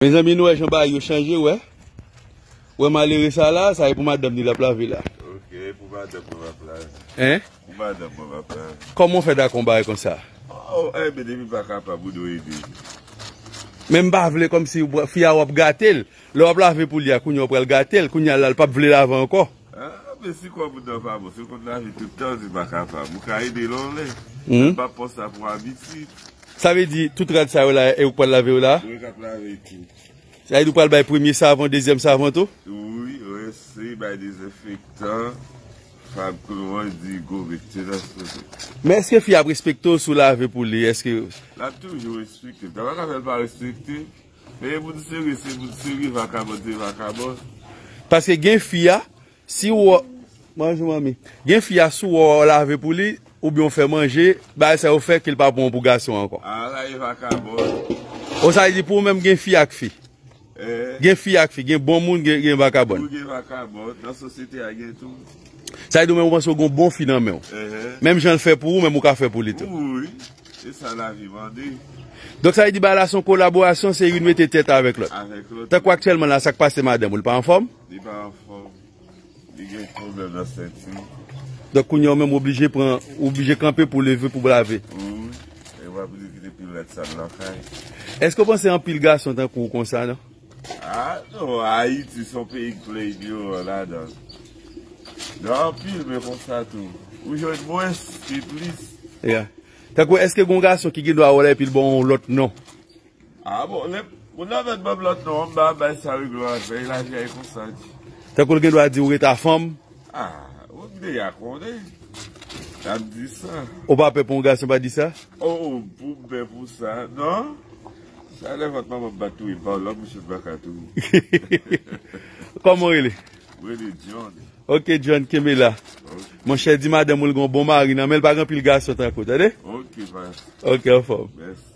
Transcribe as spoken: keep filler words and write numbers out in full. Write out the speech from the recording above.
Mezanmi, nou wè jan bagay yo chanje, wè. Wè malere sa la, sa e pou madanm ni l ap lave la. Ok, e pou madanm mwen m ap lave. Hein? Pou madanm mwen m ap lave. Kòman w fè dakò yon bagay konsa? Oh, enben, depi m pa kapab, ou dwe ede m. Men m pa vle kòmsi w pran- fi a w ap gate l. Lè w ap lave pou li a, kounye a w pral gate l. Kounye a la, l p ap vle lave ankò. Ah, men si kò moun nan pa bon, si w konn lave tout tan, ou di m pa kapab. Ou ka ede lè w lè. Mhm. M pa pran sa pou abitid. Sa vle di, tout rad sa yo la, e ou k pral lave yo la? Mwen k ap lave tou. Sa vle di, ou pral bay premye savon, dezyèm savon tou? Wi, wi, se bay dezenfektan, fab klowòd, digo, mentenans, tout. Men èske fi a ap respekte w si w lave pou li? Èske L ap toujou respekte m. Sa pa ka fè l pa respekte m. Men e moun serye, se moun serye, vakabòn, se vakabòn. Paske gen fi a, si w, bonjou manmi. Gen fi a, si w lave pou li, oubyen w fè manje, bagay sa yo fè ke l pa pran w pou gason ankò. A la e vakabòn. O, sa vle di pou ou menm gen fi ak fi. Eh. Gen fi ak fi, gen bon moun, gen, gen vakabòn. Ou gen vakabòn, nan sosyete a gen tou. Sa vle di ou menm ou panse w gen yon bon fi nan men w. Eh. Menm jan l fè pou ou, menm ou ka fè pou li tou. Wi, e sa lavi mande. Donk sa vle di bagay la se yon kolaborasyon, se youn mete tèt avèk lòt. Avèk lòt. Tankou aktyèlman la, sa k pase madanm ou, li pa anfòm? Li pa anfòm. Li gen pwoblèm nan senti. Donk kounye a ou menm ou oblije pran, ou oblije kanpe pou leve, pou lave. Wi, e w ap di kite pil rad sal lakay. Èske w panse anpil gason tankou w konsa, non? Ah, non, Ayiti se yon peyi k plen ignoran ladan. Gen anpil, men konsa tou. Ou jwenn mwens ke plis. Yeah. Tankou, èske gen yon gason ki gen dwa wè w la epi l ba w yon lòt non? Ah bon, lè moun nan mèt ban m lòt non an, m ba bay sa regle w avè l, lavi a e konsa di. Tankou l gen dwa di w ret a fanm. Ah, ou deja konnen. L ap di sa. Ou pa pè pou yon gason pa di sa? Oh, pou m pè pou sa, non. Sa lè vant manman m bat tou, e pa w la, mouche m pa ka tou. Kòman w rele? Mwen rele John. Ok, John, kenbe la. Ok. Monchè, di madanm ou l gen yon bon mari nan men l, pa gen anpil gason tankou, tande? Ok, pas. Ok, anfòm. Mèsi.